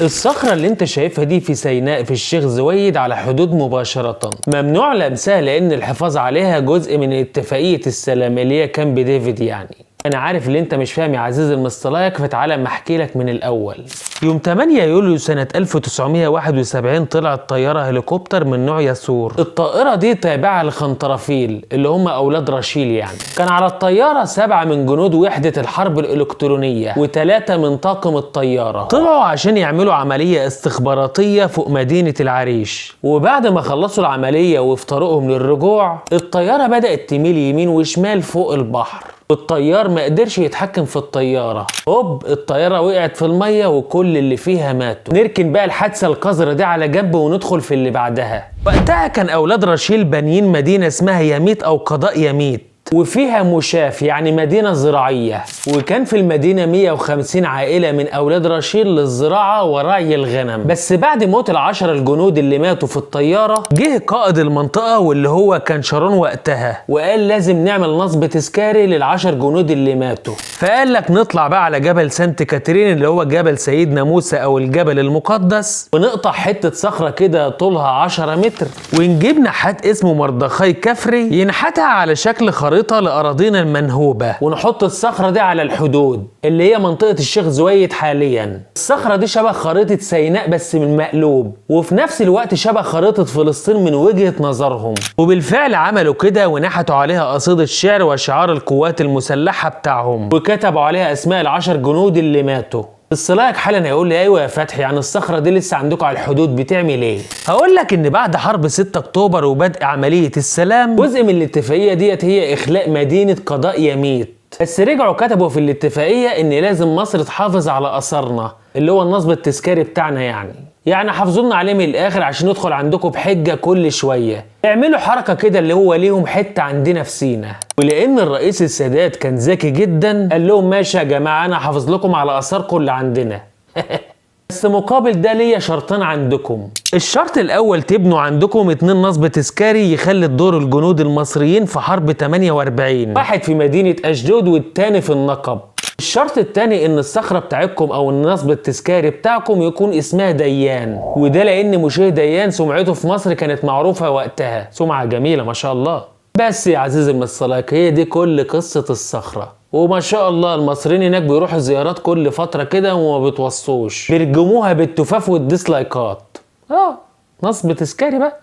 الصخرة اللي انت شايفها دي في سيناء في الشيخ زويد على حدود مباشرة، ممنوع لمسها لان الحفاظ عليها جزء من اتفاقية السلام اللي هي كامب ديفيد. يعني انا عارف اللي انت مش فاهم يا عزيزي المستلايك، فتعالى اما احكي لك من الاول. يوم 8 يوليو سنة 1971 طلعت طيارة هليكوبتر من نوع يسور. الطائرة دي تابعة لخنطرافيل اللي هم اولاد رشيل يعني. كان على الطيارة 7 من جنود وحدة الحرب الالكترونية و3 من طاقم الطيارة. طلعوا عشان يعملوا عملية استخباراتية فوق مدينة العريش، وبعد ما خلصوا العملية وفي طريقهم للرجوع الطيارة بدأت تميل يمين وشمال فوق البحر، والطيار ما قدرش يتحكم في الطيارة. هوب الطيارة وقعت في المية وكل اللي فيها ماتوا. نركن بقى الحادثة القذرة دي على جنب وندخل في اللي بعدها. وقتها كان أولاد رشيل بانيين مدينة اسمها يميت أو قضاء يميت، وفيها مشاف يعني مدينة زراعية، وكان في المدينة 150 عائلة من أولاد رشيل للزراعة ورعي الغنم. بس بعد موت ال10 الجنود اللي ماتوا في الطيارة، جه قائد المنطقة واللي هو كان شارون وقتها وقال لازم نعمل نصب تذكاري لل10 جنود اللي ماتوا. فقال لك نطلع بقى على جبل سانت كاترين اللي هو جبل سيدنا موسى أو الجبل المقدس، ونقطع حتة صخرة كده طولها 10 متر، ونجيب نحات اسمه مردخاي كفري ينحتها على شكل خريطة لأراضينا المنهوبة، ونحط الصخرة دي على الحدود اللي هي منطقة الشيخ زويد حاليا. الصخرة دي شبه خريطة سيناء بس من مقلوب، وفي نفس الوقت شبه خريطة فلسطين من وجهة نظرهم. وبالفعل عملوا كده ونحتوا عليها قصيدة شعر وشعار القوات المسلحة بتاعهم، وكتبوا عليها أسماء ال10 جنود اللي ماتوا. الصلايك حالا هيقول لي ايوه يا فتحي، يعني الصخرة دي لسه عندكم على الحدود بتعمل ايه؟ هقول لك ان بعد حرب 6 اكتوبر وبدء عملية السلام، جزء من الاتفاقية ديت هي اخلاء مدينة قضاء يميت. بس رجعوا كتبوا في الاتفاقية ان لازم مصر تحافظ على اثارنا اللي هو النصب التذكاري بتاعنا، يعني حافظوا لنا عليه من الاخر عشان ندخل عندكم بحجة كل شوية. اعملوا حركة كده اللي هو ليهم حتة عندنا في سينا. ولان الرئيس السادات كان ذكي جدا قال لهم ماشي يا جماعة، انا حافظ لكم على اثاركم اللي عندنا بس مقابل ده ليا شرطين عندكم. الشرط الاول تبنوا عندكم 2 نصب تذكاري يخلد دور الجنود المصريين في حرب 48، واحد في مدينة اشدود والتاني في النقب. الشرط التاني ان الصخرة بتاعتكم او النصب التذكاري بتاعكم يكون اسمها ديان، وده لان مشيه ديان سمعته في مصر كانت معروفة وقتها، سمعة جميلة ما شاء الله. بس يا عزيزي المصلاك هي دي كل قصة الصخرة. وما شاء الله المصريين هناك بيروحوا زيارات كل فترة كده وما بتوصوش، بيرجموها بالتفاف والديسلايكات. نصب تذكاري بقى.